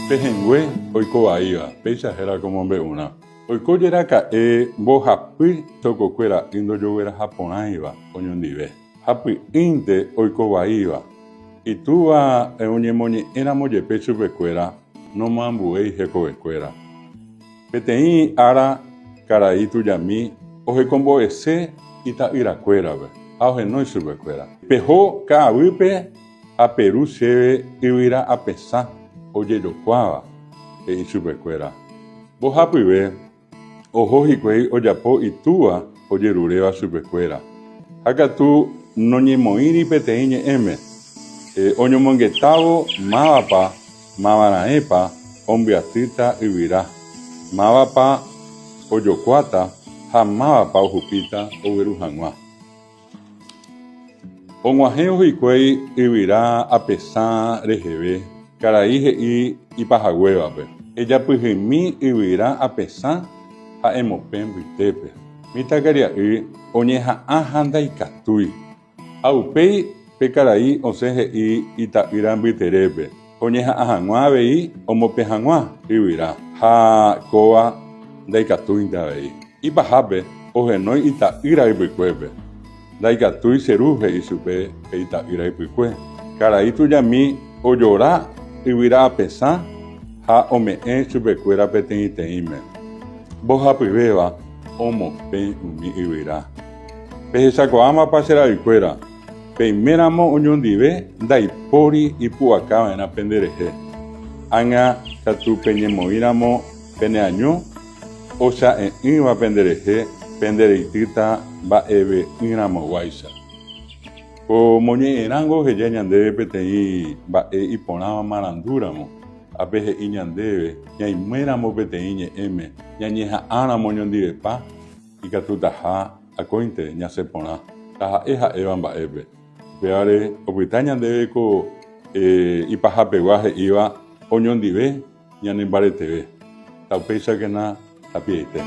Pehẽngue oiko vaíva, péicha héra ko mombe'urã. Oiko jeraka'e mbohapy chokokue ra'y ndojogueraha porãiva oñondive, ha py'ỹinte oiko vaíva. Itúva oñemoñe'ẽramo jepe chupekuéra nomoambuéi hekovekuéra. Peteĩ ára karai tujami ohekombo'ese ita'yrakuérape ha ohenói chupekuéra. Peho ka'aguýpe ha peru chéve yvyra apesã ojejokuáva, he'i chupekuéra. Mbohapyve oho hikuái ojapo itúva ojeruréva chupekuéra, ha katu noñemoĩri peteĩ ñe'ẽme, oñomongetávo mávapa Mavaraẽpa ombyatýta yvyra, mávapa ojokuáta ha mávapa ohupíta ogueru hag̃ua. Og̃uahẽvo hikuái yvyra apesã reheve, karai he'i ipahaguévape, Ejapyhymi yvyra apesã ha emopẽ mbytépe. Mitãkaria'y oñeha'ã ha ndaikatúi. Ha upéi pe karai osẽ he'i ita'ýra mbyterépe, oñeha'ã hag̃ua avei omopẽ hag̃ua yvyra, ha kóva ndaikatúinte avei. Ipahápe ohenói ita'ýra ypykuépe. Ndaikatúi che ru, he'i chupe pe ita'ýra ypykue. Karai tujami ojora yvyra apesã ha ome'ẽ chupekuéra peteĩteĩme. Mbohapyvéva omopẽ umi yvyra. Pehechakuaámapa che ra'ykuéra, peiméramo oñondive ndaipóri ipu'akava'erã penderehe. Ág̃a katu peñemoĩramo peneaño, ocha'e'ỹva penderehe pendereitýta mba'eve'ỹramoguáicha. Ko moñe'ẽrãngo oheja ñandéve peteĩ mba'e iporãva marandúramo, ápe he'i ñandéve ñaiméramo peteĩ ñe'ẽme, ñañeha'ãramo oñondivepa, Ikatutaha akóinte ñasẽ porã, taha'e ha'éva mba'épe. Upévare opyta ñandéve ko ipahapegua he'íva oñondive ñanembareteve. Taupéichakena tapiaite.